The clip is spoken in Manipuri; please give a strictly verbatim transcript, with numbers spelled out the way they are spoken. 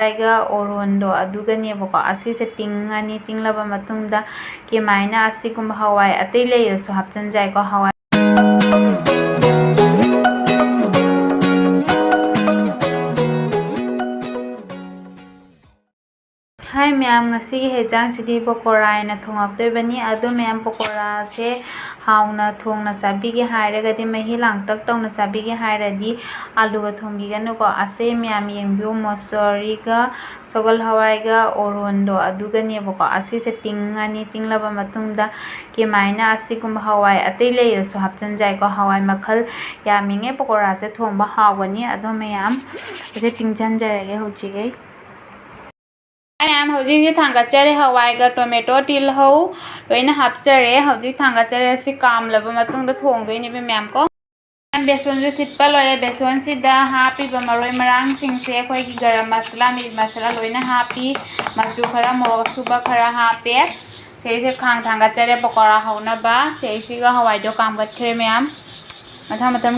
ꯍꯋꯥꯏꯒ ꯑꯣꯔꯣꯟꯗꯣ ꯑꯗꯨꯒꯅꯦꯕꯀꯣ꯫ ꯑꯁꯤꯁꯦ ꯇꯤꯡꯉꯅꯤ꯫ ꯇꯤꯡꯂꯕ ꯃꯇꯨꯡꯗ ꯀꯃꯥꯏꯅ ꯑꯁꯤꯒꯨꯝꯕ ꯍꯋꯥꯏ ꯑꯇꯩ ꯂꯩꯔꯁꯨ ꯍꯥꯞꯆꯤꯟꯖꯥꯏꯀꯣ꯫ ꯍꯋꯥꯏ ꯍꯥꯏ ꯃꯌꯥꯝ, ꯉꯁꯤꯒꯤ ꯍꯦꯟꯖꯥꯡꯁꯤꯗꯤ ꯄꯀꯣꯔꯥ ꯍꯥꯏꯅ ꯊꯣꯡꯉꯛꯇꯣꯏꯕꯅꯤ꯫ ꯑꯗꯣ ꯃꯌꯥꯝ, ꯄꯀꯣꯔꯥꯁꯦ ꯍꯥꯎꯅ ꯊꯣꯡꯅ ꯆꯥꯕꯤꯒꯦ ꯍꯥꯏꯔꯒꯗꯤ, ꯃꯍꯤ ꯂꯥꯡꯇꯛ ꯇꯧꯅ ꯆꯥꯕꯤꯒꯦ ꯍꯥꯏꯔꯗꯤ, ꯑꯂꯨꯒ ꯊꯣꯡꯕꯤꯒꯅꯨꯀꯣ꯫ ꯑꯁꯦ ꯃꯌꯥꯝ ꯌꯦꯡꯕꯤꯌꯨ, ꯃꯣꯁꯣꯔꯤꯒ ꯁꯒꯣꯜ ꯍꯋꯥꯏꯒ ꯑꯣꯔꯣꯟꯗꯣ ꯑꯗꯨꯒꯅꯦꯕꯀꯣ꯫ ꯑꯁꯤꯁꯦ ꯇꯤꯡꯉꯅꯤ꯫ ꯇꯤꯡꯂꯕ ꯃꯇꯨꯡꯗ ꯀꯃꯥꯏꯅ ꯑꯁꯤꯒꯨꯝꯕ ꯍꯋꯥꯏ ꯑꯇꯩ ꯂꯩꯔꯁꯨ ꯍꯥꯞꯆꯤꯟꯖꯥꯏꯀꯣ꯫ ꯍꯋꯥꯏ ꯃꯈꯜ ꯌꯥꯝꯃꯤꯉꯩ ꯄꯀꯣꯔꯥꯁꯦ ꯊꯣꯡꯕ ꯍꯥꯎꯒꯅꯤ꯫ ꯑꯗꯣ ꯃꯌꯥꯝ, ꯑꯁꯤ ꯇꯤꯡꯁꯤꯟꯖꯔꯒꯦ ꯍꯧꯖꯤꯛ ꯑꯩ꯫ ꯃꯌꯥꯝ, ꯍꯧꯖꯤꯛ ꯍꯧꯖꯤꯛ ꯊꯥꯡꯒꯠꯆꯔꯦ꯫ ꯍꯋꯥꯏꯒ ꯇꯣꯃꯦꯇꯣ, ꯇꯤꯜꯍꯧ ꯂꯣꯏꯅ ꯍꯥꯞꯆꯔꯦ꯫ ꯍꯧꯖꯤꯛ ꯊꯥꯡꯒꯠꯆꯔꯦ꯫ ꯁꯤ ꯀꯥꯝꯂꯕ ꯃꯇꯨꯡꯗ ꯊꯣꯡꯗꯣꯏꯅꯦꯕ ꯃꯌꯥꯝ ꯀꯣ꯫ ꯃꯌꯥꯝ, ꯕꯦꯁꯣꯟꯁꯨ ꯊꯤꯠꯄ ꯂꯣꯏꯔꯦ꯫ ꯕꯦꯁꯣꯟꯁꯤꯗ ꯍꯥꯞꯄꯤꯕ ꯃꯔꯣꯏ ꯃꯔꯥꯡꯁꯤꯡꯁꯦ ꯑꯩꯈꯣꯏꯒꯤ ꯒꯔꯝ ꯃꯁꯥꯂꯥ, ꯃꯤꯠ ꯃꯁꯥꯂꯥ ꯂꯣꯏꯅ ꯍꯥꯞꯄꯤ꯫ ꯃꯆꯨ ꯈꯔ, ꯃꯣꯔꯣꯛ ꯑꯁꯨꯕ ꯈꯔ ꯍꯥꯞꯄꯦ꯫ ꯁꯤꯁꯦ ꯈꯥꯡ ꯊꯥꯡꯒꯠꯆꯔꯦ ꯄꯀꯣꯔꯥ ꯍꯧꯅꯕ꯫ ꯁꯤꯁꯤꯒ ꯍꯋꯥꯏꯗꯣ ꯀꯥꯝꯒꯠꯈ꯭ꯔꯦ ꯃꯌꯥꯝ꯫ ꯃꯊꯪ ꯃꯊꯪ